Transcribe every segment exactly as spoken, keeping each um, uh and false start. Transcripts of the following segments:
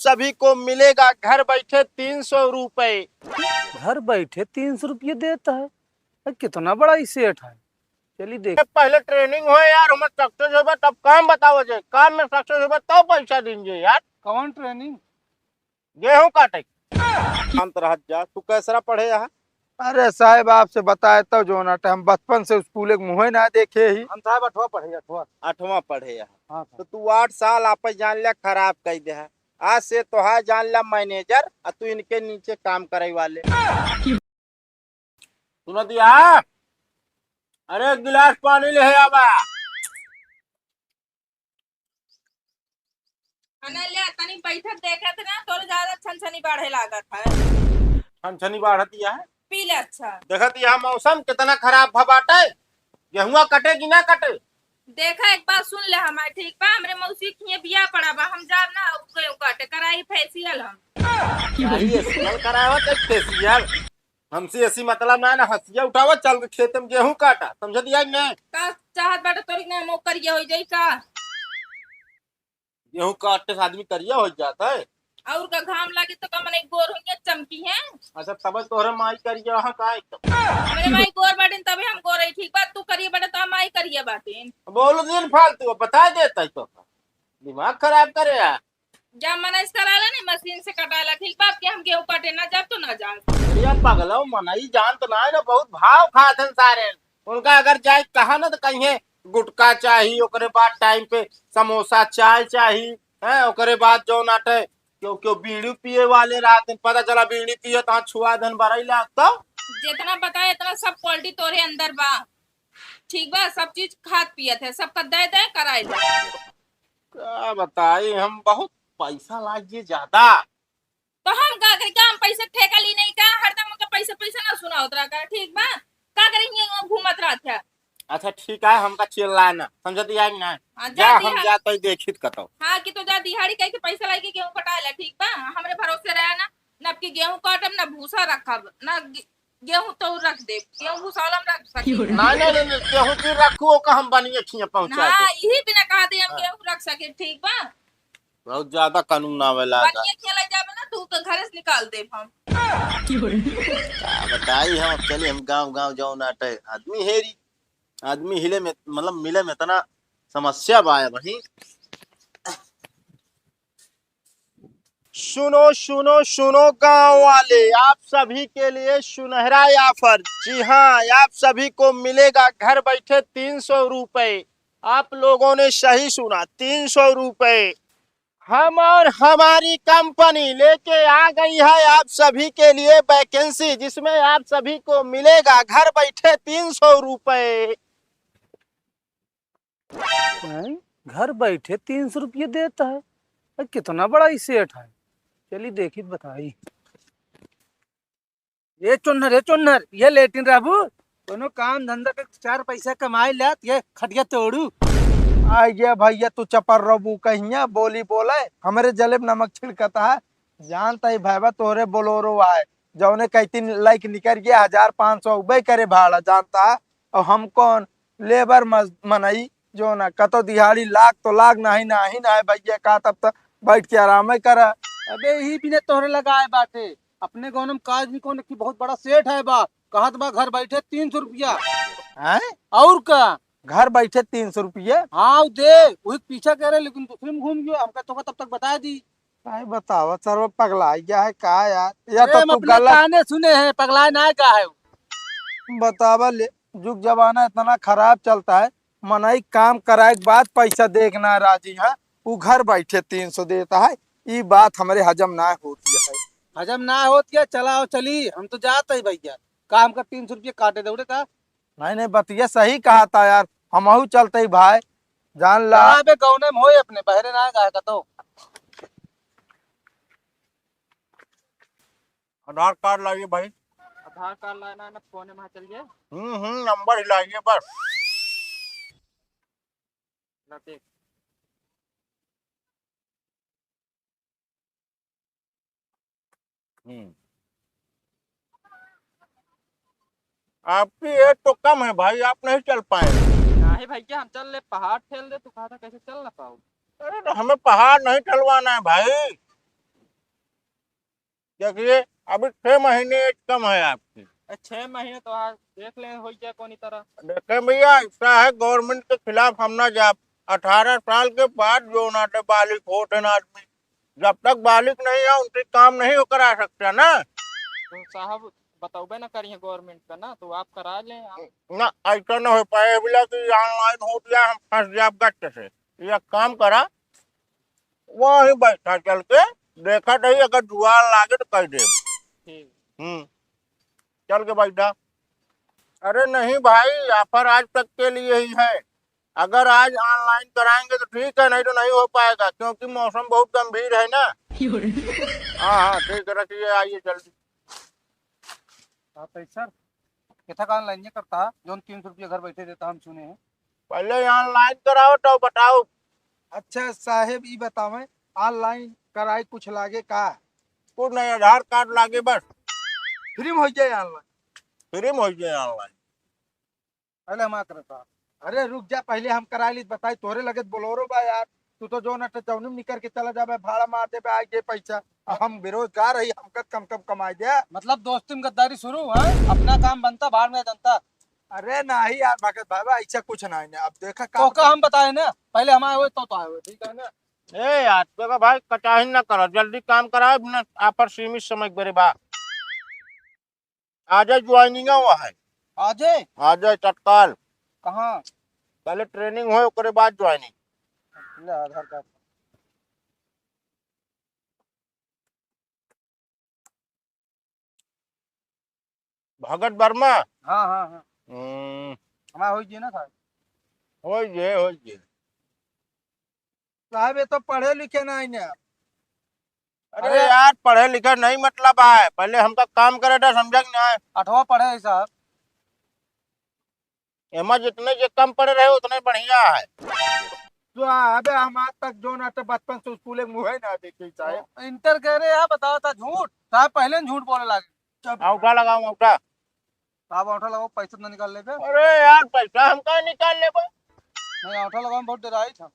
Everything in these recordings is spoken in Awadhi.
सभी को मिलेगा घर बैठे तीन सौ रुपए। घर बैठे तीन सौ रुपये देता है? अरे, कितना बड़ा ही सेठ है। चलिए देख। पहले training हो यार, हमें success होबे तब काम बताओ जे, काम में success होबे तब पैसा देंगे यार। कौन training? गेहूं काटे। शांत रह जा, तू कैसरा पढ़े यहाँ? अरे साहब, आपसे बताए तो जो ना, हम बचपन से स्कूल एक मुँहे ना देखे ही। हम साहब अठवा पढ़े, अठवा। अठवा पढ़े यहाँ। हाँ साहब। तो तू आठ साल आपस जान लिया खराब कर दे है। आज से तोहार जान लिया manager, और तू इनके नीचे काम करे वाले। सुनत या? अरे, एक गिलास पानी ले आवा। अना ले, तनी बैठत देखत ना, तोर ज्यादा छनछनी बाढ़े लागत है। छनछनी बाढ़त या है? पी ले, अच्छा। देखत या मौसम कितना खराब भ बाटे, गेहुआ कटे कि ना कटे? देखा, एक बात सुन ले हमार, ठीक बा? हमरे मौसी के हियां बियाह पड़ा बा, हम जाब ना, उ गेहूं काटे, कराई facial हम। कराई facial करावत है, facial। हमसे ऐसी मतलब ना, ना हंसिया उठावा, चल के खेत में गेहूं काटा, समझ दिया कि नहीं? का चाहत बाटे तोरी के ना हम करिया हो जाई का? गेहूं काटने से आदमी करिया हो जाता है। और का घाम लागे तो का मने गोर होइया चमकी है? अच्छा, तब तोहरे माई करिया है का एकदम? हमरे माई गोर बाटिन तबे हम गोर है, ठीक बात, तू करिया बाटे तो हम माई करिया बाटिन। बोलो दिन फालतू, बता देता है तो। दिमाग खराब करे यार। जा मना इस करा ला नहीं, मशीन से कटा ला, ठीक बात कि हम गेहूं काटे ना जाब तो ना जाब। अरे यार पगला, मनई जान तो ना है ना, बहुत भाव खात हैं सारे। उनका अगर जाए कहा ना तो कहीं गुटखा चाही, ओकरे बाद time पे समोसा, चाय चाही, हैं, ओकरे बाद जौन आटे, क्यों, क्यों बीड़ी पिए वाले रात दिन पता चला बीड़ी पिए तो छुआ धन बरई लाग तो। जितना बताए इतना सब quality तोरे अंदर बा, ठीक बा, सब चीज खात पियत है, सबका दे दे कराए दे। का बताई, हम बहुत पैसा लागिए ज्यादा। तो हम का करी, का हम पैसे ठेका ली नहीं का? हरदम हमका पैसे, पैसे ना सुनावत रहा का, ठीक बा? का करी, हियां घूमत रहत है। अच्छा ठीक है, हमका चिल्लाए ना, समझत या कि ना? हाँ, जा जा, हम दिहा- जात ही देखित कतौ। हाँ, कि तो जा दिहाड़ी कह के पैसा लाइके गेहूं कटाए ला, ठीक बा? हमरे भरोसे रहा ना, न अब की गेहूं काटब, न भूसा रखब, न गे-, गेहूं तो रख दे, गेहूं भूसा वाला में रख सकी। नहीं, नहीं, नहीं, नहीं, गेहूं की रखू, ओका हम बनिए खिया पहुंचा ना, दे। यही बिना कहा दे हम हाँ। गेहूं रख सके, ठीक बा? बहुत ज्यादा कानून आवेला का। बनिए खेला जाबे ना, तू तो घरे से निकाल देब हम। का बताई हम, अब चली हम गाँव गाँव जाओ नाटे। आदमी हेरी, आदमी हिले में, मतलब मिले में इतना समस्या बा है वही। सुनो, सुनो, सुनो गांव वाले, आप सभी के लिए सुनहरा offer। जी हाँ, आप सभी को मिलेगा घर बैठे तीन सौ रुपए। आप लोगों ने सही सुना, तीन सौ रुपए। हम और हमारी कंपनी लेके आ गई है आप सभी के लिए vacancy, जिसमें आप सभी को मिलेगा घर बैठे तीन सौ रुपए। हैं? घर बैठे तीन सौ रुपये देता है? अरे, कितना बड़ा ही सेठ है। चली देखी बताई। ए चोन्हर, ए चोन्हर, ये लेटिन रहबू, कोनो काम धंधा के चार पैसा कमाए लात, ये खटिया तोड़ू। आ ये भैया, तू चपर रहबू कहिया, बोली बोले, हमरे जलेब नमक छिड़कता है। जानता ही भैया, तोहरे बोलोरो आए, जौने कई तीन लाइक निकर गया, हजार पाँच सौ उबे करे भाड़ा, जानता है। और हम कौन लेबर मज-, मनई, जो ना कतो दिहाड़ी लाग तो लाग, नाही, नाही, नाही भैया, का तब तक बैठ के आराम करा। अबे यही बिने तोहरे लगाए बाटे, अपने गाँव में काज नहीं कौन की बहुत बड़ा सेठ है बा, कहत बा घर बैठे तीन सौ रुपया। हैं? और का? घर बैठे तीन सौ रुपये? हाँ, उ दे, वही पीछा करे, लेकिन दूसरे में घूम गयो, हमका तोका तब तक बता दी। भाई बतावा, सरवा पगला गया है का यार? या अरे, तो हम तू अपने गलत काने सुने हैं, पगला ना का है। बतावा ले, जुग जमाना इतना खराब चलता है, मनई काम कराए के बाद पैसा दे के ना राजी है, उ घर बैठे तीन सौ देता है, ई बात हमरे हजम ना होती है। हजम ना होती है, चलाओ चली, हम तो जात ही भैया, काम का तीन सौ रुपये काटे दौड़े का। नहीं, नहीं, बतिया सही कहा था यार, हमहू चलते ही भाई, जान ला। कहाँ बे गौने में होए अपने, बहरे ना गए का तो। आधार कार्ड लाइए भाई। आधार कार्ड लाना है ना, फोन में चल जाए। हम्म, हम्म, नंबर ही लाइए बस। ना देख। हम्म। आपकी एज तो कम है भाई, आप नहीं चल पाए। नहीं भैया, हम चल ले, पहाड़ ठेल दे, तू कहा था कैसे चल ना पाओ? अरे तो हमें पहाड़ नहीं ठेलवाना है भाई, देखिए, अभी छह महीने age कम है आपकी। ए, छह महीने तो आज देख लें, हो जाए कौनी तरह। देखें भैया, ऐसा है, government के खिलाफ हम ना जाब। अठारह साल के बाद जो ना ते बालिग होत है ना आदमी, जब तक बालिग नहीं है, उनसे काम नहीं हो करा सकता ना। तो साहब, बतौबे ना करिए government का ना, तो आप करा लें, आप ना, ऐसा ना हो पाए, बोला कि online हो गया, हम फंस जाब गट्ट से। ये काम करा, वहीं बैठा चल के, देखा नहीं, अगर जुगाड़ लागे तो कह दे। ठीक। हम्म, चल के बैठा। अरे नहीं भाई, offer आज तक के लिए ही है। अगर आज online कराएंगे तो ठीक है, नहीं तो नहीं हो पाएगा, क्योंकि मौसम बहुत गंभीर है ना। हाँ, हाँ, ठीक है, रखिए, आइए जल्दी। हाँ, तो सर, कितना का online ये करता है, जौन तीन सौ रुपया घर बैठे देता, हम सुने हैं। पहले online कराओ तो बताओ। अच्छा साहेब, ई बतावें, online कराई कुछ लागे का? कुछ नहीं, आधार कार्ड लागे बस। Free में हो जाए online? Free में हो जाए online। पहले हम आ करता। अरे रुक जा, पहले हम कराई ली, बताई, तोरे लगे Bolero बा यार, तू तो जो ना तो जौनी में निकर के चला जाबे, भाड़ा मार देबे, आइ के पैसा। आ हम बेरोजगार हई, हमका कम कम कमाई दे। मतलब दोस्ती में गद्दारी शुरू है, अपना काम बनता, भाड़ में जनता। अरे नहीं यार भगत बाबा, ऐसा कुछ नहीं ना। अब देखा का तो का पता हम बताए ना, पहले हम आए हुए तो, तो आए हुए, ठीक है ना? ए यार, देखा भाई, कचाही ना करो, जल्दी काम कराओ, बिना offer सीमित समय के बेरे बा। आजे joining हुआ है। आजे? आजे तत्काल। कहाँ? पहले training होए, ओकरे बाद joining। ले आधार कार्ड। भगत वर्मा? हाँ, हाँ, हाँ। हम्म। हमारा हो गया ना साहब। हो गए, हो गए। साहब, ये तो पढ़े लिखे नहीं ने। अरे अरे यार, पढ़े लिखे नहीं मतलब आए, पहले हमका काम करे दे, समझा कि नहीं? अठवा पढ़े है साहब। एमा जितने जे कम पढ़े रहे उतने बढ़िया है। तो अबे हम आज तक जो ना तो बचपन से स्कूल में मुँह ही ना देखे साहब। Inter करे है, बताओ था झूठ। साहब पहले न झूठ बोले लागे। चुप। अंगूठा लगाओ, अंगूठा। साहब अंगूठा लगाओ, पैसा तो निकाल लेबे। अरे यार, पैसा हम का निकाल लेबे? नहीं, अंगूठा लगाओ, बहुत डराई था।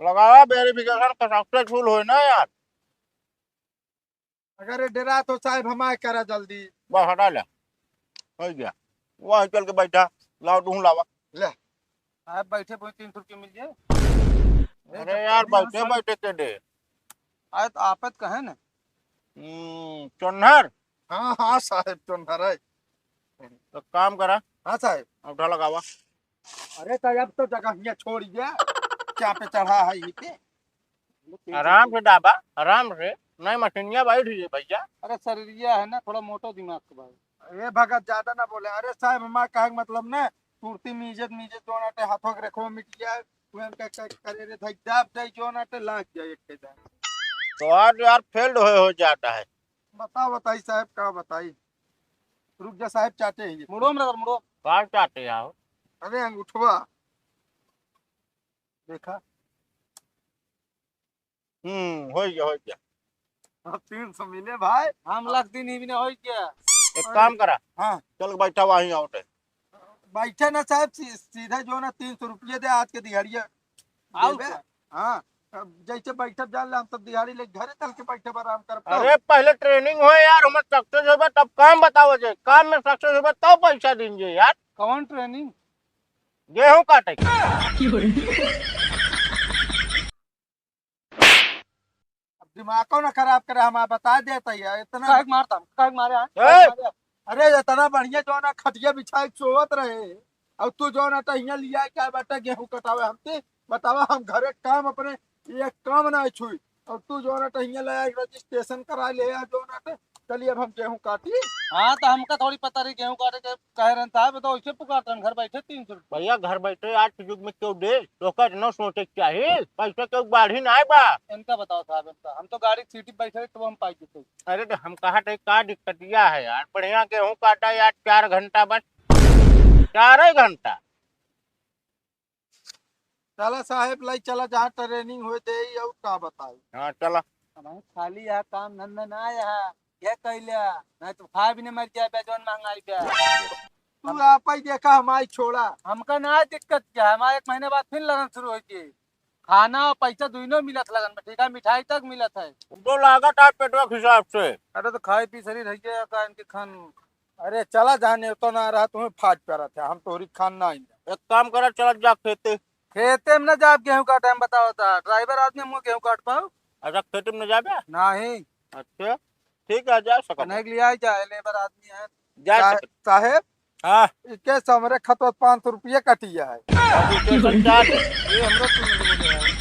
लगावा, verification का successful होए ना यार। अगर ये डरा तो साहब हमारे करा जल्दी। बस हटा ले, हो गया। वहाँ चल के बैठा, लाओ तुम लावा। ले। साहब बैठे बोई तीन सौ रुपये मिल जाए। अरे यार, बैठे बैठे के दे। आए तो आपत कहे न। हम्म, चोन्हर? हाँ, हाँ साहब, चोन्हर है। तो काम करा। हाँ साहब। अंगूठा लगावा। अरे तो अब तो जगह हियाँ छोड़ गया, क्या पे चढ़ा है ये पे? आराम से दाबा, आराम से। नहीं मशीनिया बैठ गई भैया। अरे शरीरिया है ना, थोड़ा मोटो दिमाग के भाई। ए भगत, ज्यादा ना बोले। अरे साहब, हमार कहे के मतलब ना, कुर्ती मीजत मीजत जो नाटे हाथों के रेखवा मिट गया, उ हम का, का करे रे, धई दाब दे जो नाटे लाग जाए एक के दाब। तो आज यार fail हो, हो जाता है। बता, बताई साहब, का बताई? रुक जा साहब, चाटे हैं ये। मुड़ो मेरा मुड़ो। का चाटे आओ? अरे अंगूठवा। देखा। हम्म, हो गया, हो गया। अब तीन सौ मिले भाई। हम लाख दिन ही बिना हो गया। एक अरे। काम करा। हाँ। चल बैठा वहीं आउट है। बैठे ना साहब, सी-, सीधे जो ना तीन सौ रुपये दे आज के दिहाड़िया। आउट देबे? है। हाँ। अब जैसे बैठब जान ले, हम सब दिहाड़ी ले घरे चल के बैठब, आराम करब तब। अरे पहले training हो यार, हमर success होबे तब काम बताओ जे, काम में success होबे तब पैसा दीजिए यार। कौन training? गेहूं काटे के। अब दिमागो ना खराब करे, हम बता देता है, इतना काहे के मारता? काहे के मारे, हाँ? ए! काहे के मारे? अरे, इतना बढ़िया जो ना खटिया बिछाए के सोवत रहे, और तू जो ना तो हियाँ लिया क्या बेटा गेहूं कटावे हमसे? बतावा, हम घरे काम अपने एक काम ना छुई, और तू जो ना तो हियाँ ले आए registration करा ले आ जो ना तो, चलिए अब हम गेहूं काटी। हाँ, तो हमका थोड़ी पता रही गेहूं काटे के कहे रहन साहब, तो ऐसे पुकारत रहन, घर बैठे तीन सौ रुपये। भैया, घर बैठे आज के युग में क्यों दे? तो का इतना सोचे के चाहिए? पैसा क्यों बाढ़ी ना आए बा? इनका बताओ साहब, इनका। हम तो गाड़ी सीटी बैठे रहे, तो हम पाई देते। अरे, तो हम कहा थे, का दिक्कतिया है यार? बढ़िया गेहूं काटा यार, चार घंटा बस, चार ही घंटा। चला साहेब, लाई चला, जहाँ training होए दे, और का बताई। हाँ, चला। हमारे खाली यहाँ काम धंधा ना आया है, ये कैला, नहीं तो खा भी नहीं मर जाए, जौन महंगाई पे। तू आप ही देखा, हमारी छोड़ा। हमका ना दिक्कत क्या है, हमारे एक महीने बाद फिर लड़न शुरू होती है। खाना और पैसा दुइनो मिलत लगन में, ठीक है, मिठाई तक मिलत है। वो लागत है पेटवा के हिसाब से। अरे तो खाए पी शरीर है का इनके खान। अरे चला जाने तो ना रहा, तुम्हें फाट पे रहते, हम तोहरी खान ना आइंदा। एक काम करा, चला जा खेते। खेते में ना जाब गेहूं काटे, हम बताओ ता, ड्राइवर आदमी हम गेहूं काट पाओ? अच्छा, खेते में ना जाबे? नहीं। अच्छा, ठीक है, जा सकत कन्हैया है। के लिए आई जाए, लेबर आदमी है। जा सा-, सकत। साहेब, हाँ। इके से हमरे खतवा पाँच सौ रुपया कटिया है। रजिस्ट्रेशन चार्ज। ये हमरो सुन बोले हैं।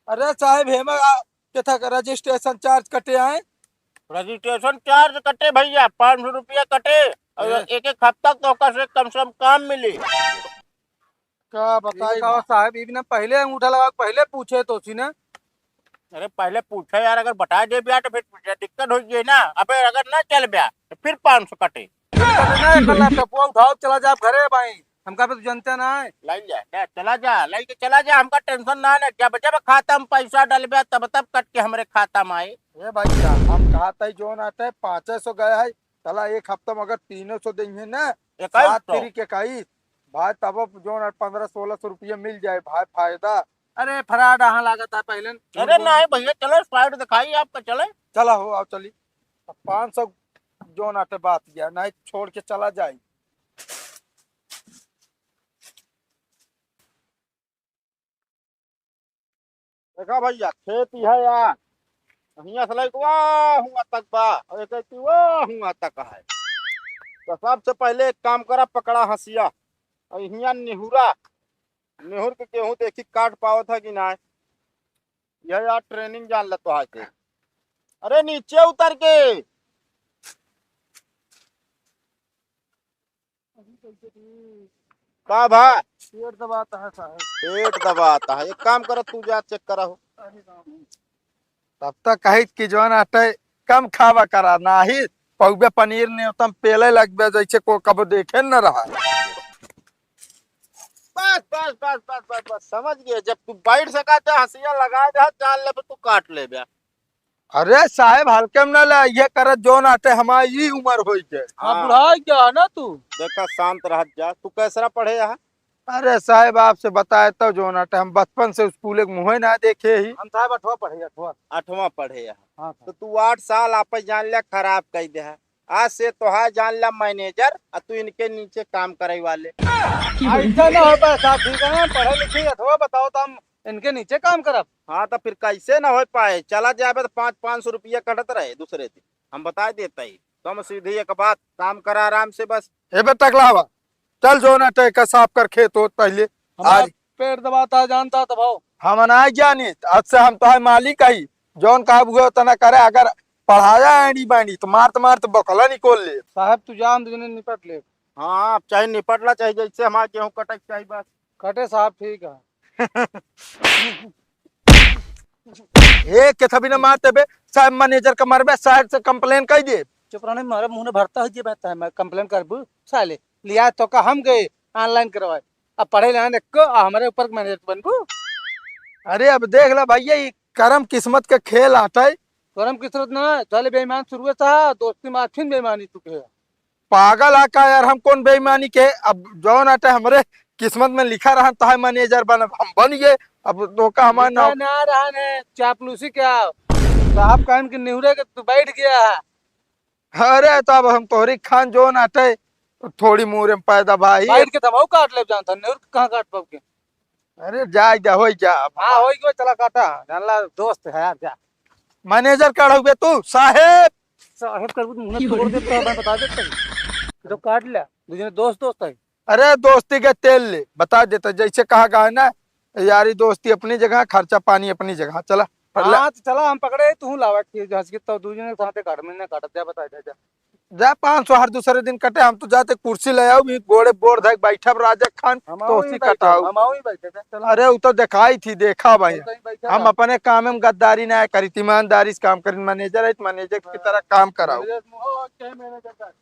अरे साहेब, हेमा, आ, के था रजिस्ट्रेशन चार्ज कटे आए? रजिस्ट्रेशन चार्ज कटे भैया, पाँच सौ रुपया कटे। और ए। एक एक हफ्ता तो ओकर से कम से कम काम मिली। का बताई का बा? साहेब, ई बिना पहले अंगूठा लगा के पहले पूछे तो सी ना। अरे पहले पूछे यार, अगर बता दे बिया तो फिर पूछे, दिक्कत हो जाए ना। अबे अगर ना चल बिया तो फिर पाँच सौ कटे। दिक्कत ना है, कल लैपटॉप उठाओ, चला जा आप घरे भाई, हमका पे तू जनते ना है। लाई जा, जा, चला जा, लाई के चला जा, हमका टेंशन ना है। जब जब खाता में पैसा डलबे तब तब कट के हमरे खाता में आए। ए भाई साहब, हम कहा था जोन आटे पाँचे सौ गया है, चला एक हफ्ता में अगर तीनों सौ देंगे ना, इक्कीस सात सौ। तिरी के इक्कीस, भाई, तब अब जोन है पन्द्रह सोलह सौ रुपया मिल जाए, भाई, फायदा। अरे, फ्रॉड अहाँ लागत है पहले। अरे नहीं भैया, चलो, स्प्राइट दिखाई आपका, चले। चला हो, आओ, चली। अब पाँच सौ जोन आटे बात गया, नहीं छोड़ के चला जाए। देखा भैया, खेत ही है यार, हियाँ से लेके वहाँ हुआँ तक बा, और एक एक वहाँ हुआँ तक है। तो सबसे पहले एक काम करा, पकड़ा हंसिया, और हियाँ निहुरा, निहुर के गेहूँ देखी काट पावत है कि ना। यह यार ट्रेनिंग जान ले तो है के। अरे नीचे उतर के। का भा? पेट दबाता है साहब। पेट दबाता है। एक काम करो, तू जा चेक करा हो। अरे राम। तब तक कहित कि जौन आटे कम खावा करा, नाही पौबे पनीर ने तुम पेले लगबे जैसे को कबो देखे न रहा। बस, बस, बस, बस, बस, बस, समझ गए। जब तू बैठ सका तो हंसिया लगा दे, जान ले तू काट ले बे। अरे साहेब, हल्के में ना ले, ये करत जौन आटे हमारी ई उम्र होई के। हाँ, हाँ। बुढ़ा गया है ना तू। देखा, शांत रह जा। तू कैसरा पढ़े यहाँ? अरे साहेब, आपसे बताए तो जौन आटे हम बचपन से स्कूल एक मुँहे ना देखे ही। हम साहेब अठवा पढ़े, अठवा। अठवा पढ़े यहाँ। हाँ, तो साहब। तू आठ साल आपे जान ले खराब कर दे है। आज से तोहार जान ला मैनेजर, आ तू इनके नीचे काम करे वाले। ऐसा ना हो पाए साहब, ठीक है ना? पढ़े लिखे अथवा बताओ तो हम इनके नीचे काम करब। हाँ, तो फिर कैसे ना हो पाए? चला जाबे तो पाँच, पाँच सौ रुपया कटत रहे दूसरे दिन। हम बता देते ही, तुम सीधी एक बात, काम करा आराम से बस। ए बे टकलावा, चल जो ना टे का साफ कर खेत होत पहले। हमारा आज पेट दबाता जानता तो भाव। हम ना जानी, आज से हम तोहार मालिक आई, जौन काम हुआ उतना करे, अगर पढ़ाया एंडी बैंडी तो मारत मारत बकला निकोल ले। साहब तू जा, हम दुजने निपट ले। हाँ, आप चाहे निपट ला, चाहे जैसे हमारे गेहूँ कटे के चाही बस। कटे साहब, ठीक है। ए, के थबी ना मारते बे, साहब मैनेजर का मरबे, साहब से कंप्लेन कर दे। चुप रहने, मारा मुंह ने भरता है जे बहता है, मैं कंप्लेन करबू, साले। लिया तो का हम गए ऑनलाइन करवाए, अब पढ़े लेना देखो, आ हमारे ऊपर मैनेजर बनबू। अरे अब देख ला भैया, ये करम किस्मत के खेल आटे। करम किस्मत ना, साले बेईमान शुरू से था, दोस्ती में फिर बेईमानी चुके है। पागल है का यार, हम कौन बेईमानी के? अब जौन आटे हमरे किस्मत में लिखा रहा तो है मैनेजर बनब, हम बन गए। अब तो का हमारे लिखा ना ना रहा ने, चापलूसी क्या? साहब कहन के निहुरे के तू बैठ गया है। अरे तो अब हम तोहरी खान जौन आटे, थोड़ी मूरे में पैदा भाई। बैठ के तब काट ले जानता, निहुर के कहाँ काट पाओगे? अरे जाए जा, होई जा। हाँ, होई गयो, चला काटा। जानला दोस्त है यार, जा। मैनेजर का रहुए तू, साहेब? साहेब कर मुंह तोड़ देता है, मैं बता देता हूँ। तो काट लिया, दूसरे दोस्त, दोस्त है। अरे दोस्ती के तेल ले, बता देता, जैसे कहा गया है ना, यारी दोस्ती अपनी जगह, खर्चा पानी अपनी जगह। चला, पढ़ ले। हाँ, तो चला, हम पकड़े, तू लावा के जहाज के, तो दूसरे साथे काट, मैंने काट दिया, बता दे, जा। जा, पाँच सौ हर दूसरे दिन कटे, हम तो जाते कुर्सी ले आओ, भी गोड़े बोर धक बैठब राजा खान, हम तो आओ उसी ही बैठे, कटाओ। हम आओ ही बैठे थे, चलो। अरे, वो तो दिखाई थी, देखा भाई। चल, कहीं बैठे हम रहो। अपने काम में गद्दारी ना करी, ईमानदारी से काम करी, मैनेजर है तो मैनेजर की तरह काम कराओ। मैनेजर मुँह और क्या मैनेजर का?